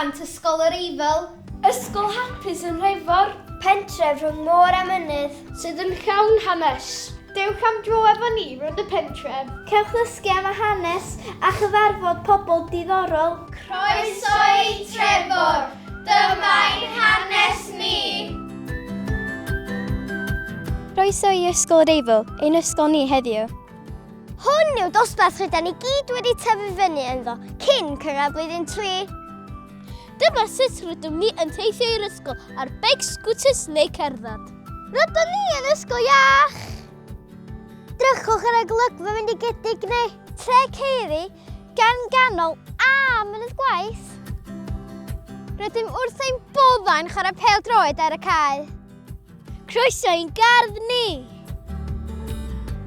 plant Ysgol yr Eifl. Ysgol hapus yn Nhrefor. Pentref rhwng môr a mynydd. Sydd yn llawn hanes. Dewch am dro efo ni rownd y pentref. Cewch ddysgu am y hanes a chyfarfod pobl diddorol. Croeso i Trefor! Dyma ein hanes ni! Croeso i Ysgol yr Eifl, ein ysgol ni heddiw. Hwn yw dosbarth rydan ni gyd wedi tyfu fyny ynddo cyn cyrraedd blwyddyn 3. Dyma sut rydym ni yn teithio i'r ysgol ar beic, sgwters neu cerdded. Rydyn ni yn ysgol iach! Drychwch ar y golygfa fendigedig ni. Tre Ceiri, Gan Ganol a Mynydd Gwaith. Rydym wrth ein boddau'n chwarae pêl-droed ar y cae. Croeso i'n gardd ni!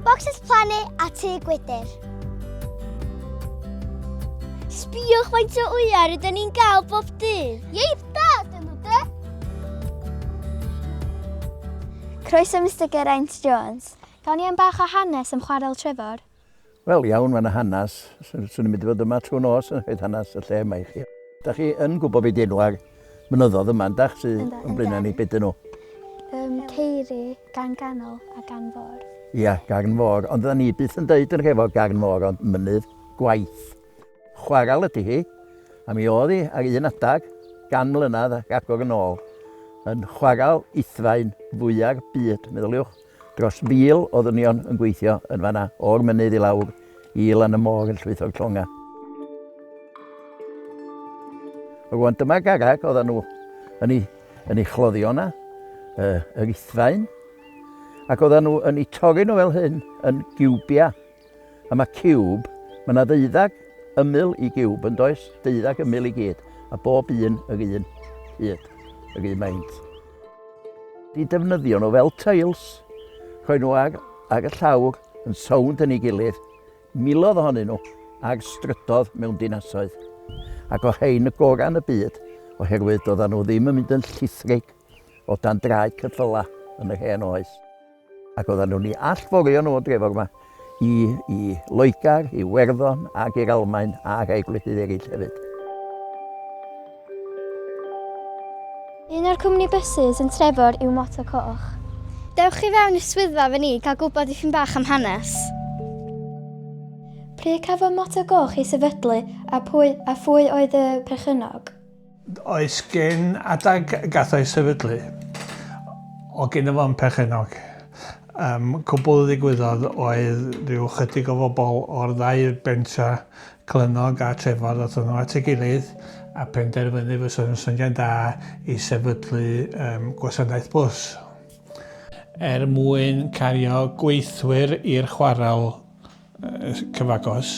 Bocsys plannu a tŷ gwydr. Sbïwch faint o wyau rydyn ni'n gael bob dydd. Ieith da dyn nhw de! Croeso Mister Geraint Jones. Gawn ni am bach o hanes am Chwarel Trefor? Wel iawn, mae yna hanes. Swn i'n mynd i fod yma trwy nos yn rhaid hanes y lle yma i chi. Da chi yn gwybod beth enwau'r mynyddoedd yma, yndach, sydd yn blaenau ni, beth nhw? Um, Ceiri, Gan Ganol a Gan Fôr. Ia, Garn Fôr. Ond da ni byth yn deud yn rhefo Garn Fôr, ond mynydd gwaith. Chwarel ydy hi, a mi oedd hi ar un adag, gan mlynedd ac agor yn ôl, yn chwarel ithfaen fwya'r byd, meddyliwch. Dros 1,000 o ddynion yn gweithio yn fanna, o'r mynydd i lawr i lan y môr yn llwytho'r llongau. Rwan dyma garreg oedden nhw yn ei, yn ei chloddio yna, uh, yr ithfaen, ac oedden nhw yn ei torri nhw fel hyn yn giwbia. A mae ciwb, mae yna ddeuddag ymyl i giwb yn does, deuddag ymyl i gyd, a bob un yr un hyd, yr un maint. Di defnyddio nhw fel teils, rhoi nhw ar, ar y llawr yn sownd yn ei gilydd, miloedd ohonyn nhw ar strydodd mewn dinasoedd. Ac o rhein y gorau yn y byd, oherwydd doedden nhw ddim yn mynd yn llithrig o dan draed ceffylau yn yr hen oes. Ac oedden nhw'n ei allforio nhw o Drefor yma i, i Loegr, i Werddon ac i'r Almaen a rhai gwledydd eraill hefyd. Un o'r cwmni bysus yn Trefor yw Moto Coch. Dewch i fewn i'r swyddfa efo ni i gael gwybod dipyn bach am hanes. Pryd cafodd Moto Goch ei sefydlu a pwy, a phwy oedd y perchennog? Oes gen adag gath o'i sefydlu, o gynno fo'n perchennog. Um, cwbl ddigwyddodd oedd rhyw chydig o bobl o'r ddau bentra, Clynnog a Trefor, ddoth nhw at ei gilydd a penderfynu fysa nhw'n syniad da i sefydlu um, gwasanaeth bws. Er mwyn cario gweithwyr i'r chwarel cyfagos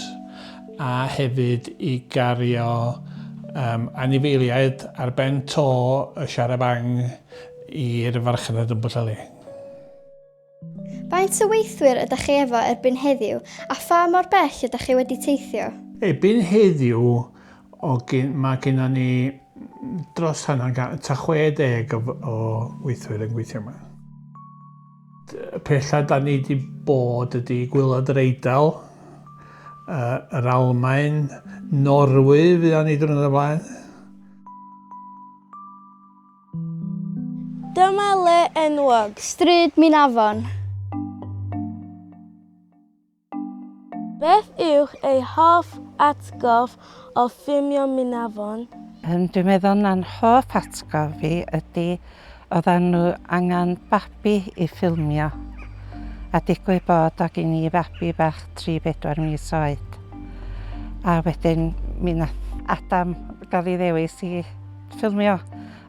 a hefyd i gario um, anifeiliaid ar ben to y siarabang i'r farchnad yn Bwllheli. Faint o weithwyr ydych chi efo erbyn heddiw a pha mor bell ydych chi wedi teithio? Erbyn heddiw o, mae gennym ni dros hanner, ta 60 o, o weithwyr yn gweithio yma. Y pella da ni wedi bod ydy Gwylod yr Eidal, uh, yr Almaen, Norwy fuon ni drwy'n y blaen. Dyma le enwog. Stryd Minafon. Beth yw'ch ei hoff atgof o ffilmio Minafon? Yym dwi'n meddwl na'n hoff atgof fi ydi oeddan nhw angen babi i ffilmio a digwydd bod o gin i fabi bach tri bedwar mis oed a wedyn mi nath Adam gael ei ddewis i ffilmio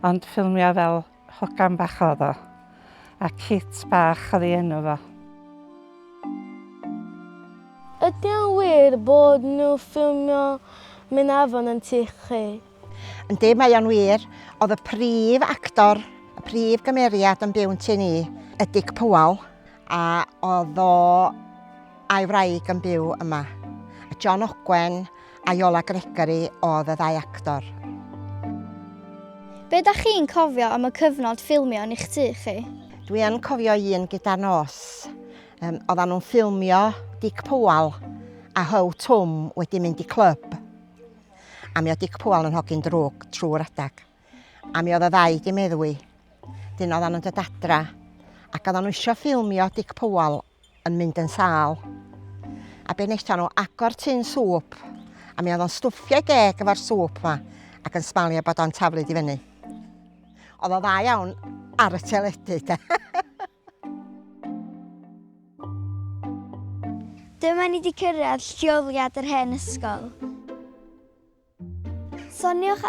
ond ffilmio fel Hogan bach oedd o. A Kit bach oedd ei enw fo. Ydy o'n wir bod nhw ffilmio Minafon yn tŷ chi? Yndi, mae o'n wir. Oedd y prif actor, y prif gymeriad yn byw yn tŷ ni, y Dic Powell, a oedd o a'i wraig yn byw yma. A John Ogwen a Iola Gregory oedd y ddau actor. Be da chi'n cofio am y cyfnod ffilmio yn eich tŷ chi? Dwi yn cofio un gyda'r nos. Um, oedden nhw'n ffilmio Dic Powell a How Twm wedi mynd i clwb. A mi oedd Dic Powell yn hogyn drwg trwy'r adag. A mi oedd y ddau di meddwi. Dyn oeddan nhw'n dod adra ac oeddan nhw eisiau ffilmio Dic Powell yn mynd yn sâl. A be wnaethon nhw, agor tun sŵp, a mi oedd o'n stwffio ei geg efo'r sŵp ma, ac yn smalio bod o'n taflu i fyny. Oedd o dda iawn ar y teledu, de. Dyma ni wedi cyrraedd lleoliad yr hen ysgol. Soniwch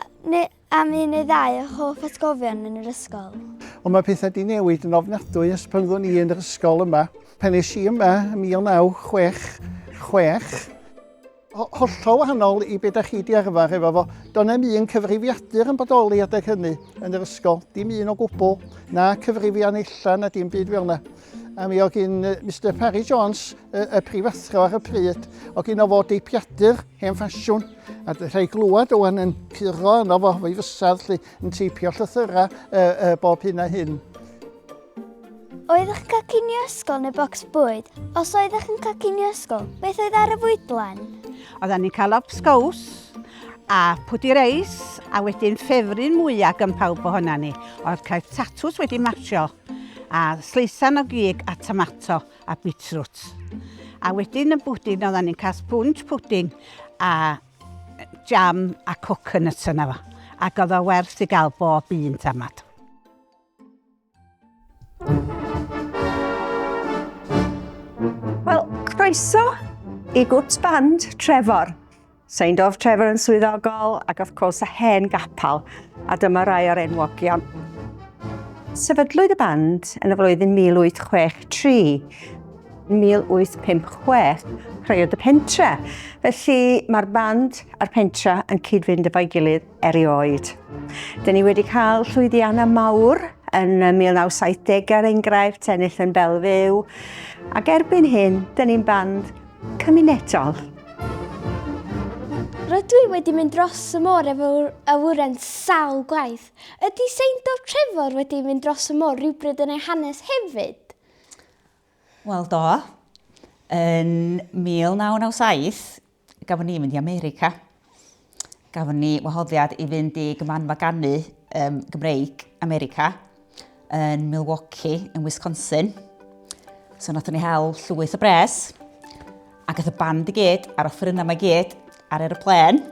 am un neu ddau o'ch hoff atgofion yn yr ysgol. Ond mae pethau di newid yn ofnadwy ers pan oeddwn i yn yr ysgol yma. Pan es i yma yn 1966, hollol wahanol i be da chi di arfer efo fo. Do'n na'm un cyfrifiadur yn bodoli adeg hynny yn yr ysgol, dim un o gwbl, na cyfrifianella na dim byd fel yna. A mi oedd gyn Mister Parry Jones, y, y prifathro ar y pryd, oedd gyn o fo deipiadur hen ffasiwn, a rhaid glwad o'n yn curo yno fo, fo'i fysedd, lle, yn teipio llythyrau uh, uh, bob hyn a hyn. Oeddech yn cael cinio ysgol neu bocs bwyd? Os oeddech yn cael cinio ysgol, beth oedd ar y fwydlen? Oedden ni'n cael lobsgows a pwdi reis a wedyn ffefryn mwyaf gan pawb ohona ni oedd cael tatws wedi masio a sleisan o gig a tomato a beetroot. A wedyn yn bwdin oedden ni'n cael sponge pudding a jam a coconut yna fo. Ac oedd o werth i gael bob un tamad. Wel, croeso i Gwt Band Trefor. Seindorf Trevor yn swyddogol ac of course y hen gapel, a dyma rai o'r enwogion. Sefydlwyd y band yn y flwyddyn 1863. 1856 creuodd y pentre. Felly mae'r band a'r pentre yn cyd-fynd efo'i gilydd erioed. Dyn ni wedi cael llwyddiannau mawr yn 1970 er enghraifft, ennill yn Belfyw, ac erbyn hyn, dyn ni'n band cymunedol. Rydw i wedi mynd dros y môr efo awyren sawl gwaith. Ydy Seindorf Trefor wedi mynd dros y môr rhywbryd yn ei hanes hefyd? Wel do. Yn 1997, gafon ni mynd i America. Gafon ni wahoddiad i fynd i gymanfa ganu um, Gymreig America yn Milwaukee yn Wisconsin. So nathon ni hel llwyth o bres a gath y band i gyd a'r offerynnau mae gyd ar aeroplên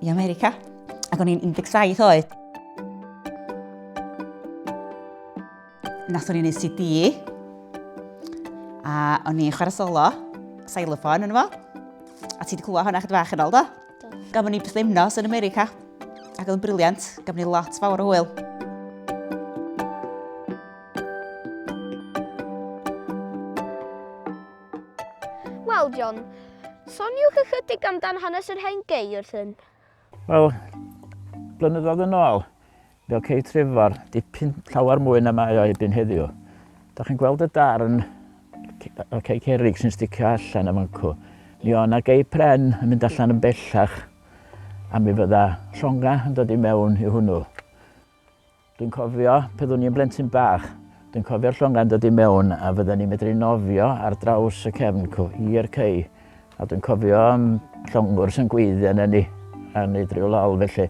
i America. Ac o'n i'n 17 oed. Nathon ni wneud CD a o'n i'n chwarae solo, xylophone yn fo. A ti wedi clywed hwnna chydig bach yn ôl, do? Do. Gafon ni bythefnos yn America ac oedd yn briliant. Gafon ni lot fawr o hwyl. Wel, John, soniwch ychydig amdan hanes yr hen gei wrthyn. Wel, blynyddoedd yn ôl, Fel Cei Trefor, dipyn llawer mwy na mae o erbyn heddiw. Da chi'n gweld y darn o cei cerrig sy'n sticio allan am ancw. Mi o' 'na gei pren yn mynd allan yn bellach a mi fydda llonga yn dod i mewn i hwnnw. Dwi'n cofio pan oeddwn i'n blentyn bach, dwi'n cofio'r llonga'n dod i mewn a fydden ni'n medru nofio ar draws y cefn cw i'r cei. A dwi'n cofio llongwr sy'n gweiddi arna ni a neud rhyw lol felly.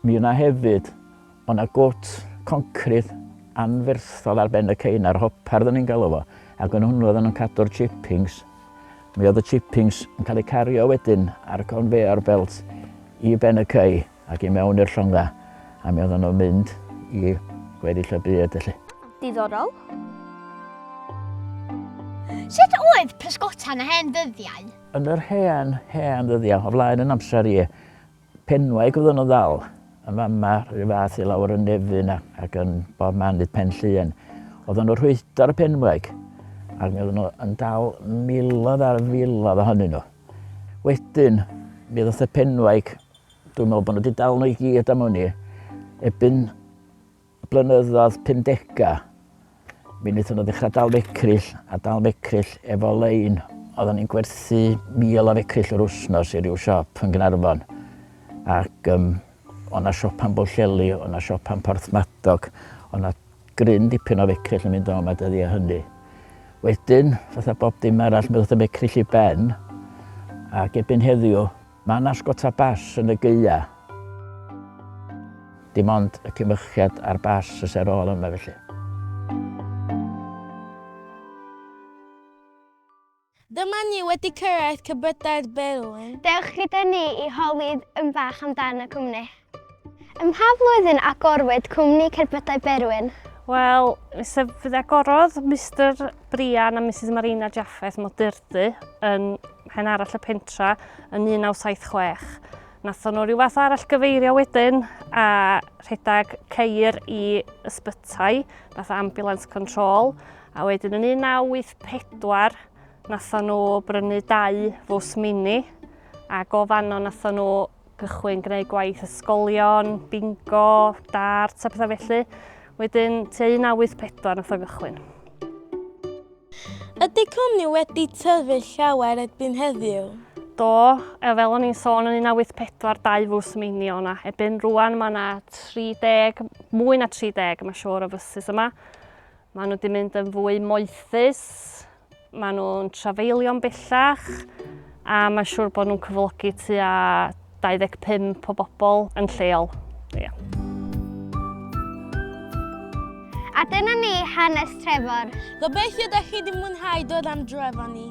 Mi yna hefyd, o' 'na gwt concrit anferthol ar ben y cei 'na, yr hopar oedden ni'n galw fo, ac yn hwnnw oedden nhw'n cadw'r chippings. Mi oedd y chippings yn cael eu cario wedyn ar conveyor belt i ben y cei ac i mewn i'r llonga, a mi oedden nhw'n mynd i gweddill y byd felly. Diddorol. Sut oedd pysgota yn y hen ddyddiau? Yn yr hen, hen ddyddiau, o flaen yn amser i, Penwaig oedden nhw'n ddal, yn fama, rhyw fath i lawr yn Nefyn ac yn bob man hyd Pen Llŷn. Oedden nhw'n rhwydo'r penwaig, ac mi oedden nhw yn dal miloedd ar filoedd ohonyn nhw. Wedyn, mi ddoth y penwaig, dwi'n meddwl bod nhw wedi dal nhw i gyd am wn i, erbyn Blynyddoedd pumdegau, mi wnaethon nhw ddechrau dal mecryll a dal mecryll efo lein. Oedden ni'n gwerthu 1,000 o fecryll yr wsnos i ryw siop yn Gaernarfon. Ac um, o' 'na siopa'n Bwllheli, o' 'na siopa'n Porthmadog, o' 'na gryn dipyn o fecryll yn mynd o yma dyddiau hynny. Wedyn, fatha bob dim arall, mi ddoth y mecryll i ben, ac erbyn heddiw, Mae yna sgota bas yn y gaea. Dim ond y cimychiad a'r bas sy'n ar ôl yma felly. Dyma ni wedi cyrraedd Cybydau'r Berwyn. Dewch gyda ni i holi yn bach amdan y cwmni. Ym mha flwyddyn agorwyd cwmni Cerbydau Berwyn? Wel, mi sef agorodd Mister Brian a Misus Marina Jaffeth Modurdy yn mhen arall y pentra yn 1976. Nathon nhw rhyw fath arall gyfeirio wedyn a rhedeg ceir i ysbytai, fath ambulance control, a wedyn yn 1984 nathon nhw brynu dau fws mini ac o fanno nathon nhw gychwyn gwneud gwaith ysgolion, bingo, darts a pethau felly. Wedyn tua 1984 nath o gychwyn. Ydy cwmni wedi tyfu llawer erbyn heddiw? Do, a fel o'n i'n sôn yn 1984, dau fws mini o 'na. Erbyn rwan mae yna 30, mwy na 30 mae'n siŵr o fysus yma. Maen nhw wedi mynd yn fwy moethus, maen nhw'n trafeilio'n bellach, a mae'n siŵr bod nhw'n cyflogi tua 25 o bobl yn lleol. Ia. A dyna ni hanes Trefor. Gobeithio da chi 'di mwynhau dod am dro efo ni.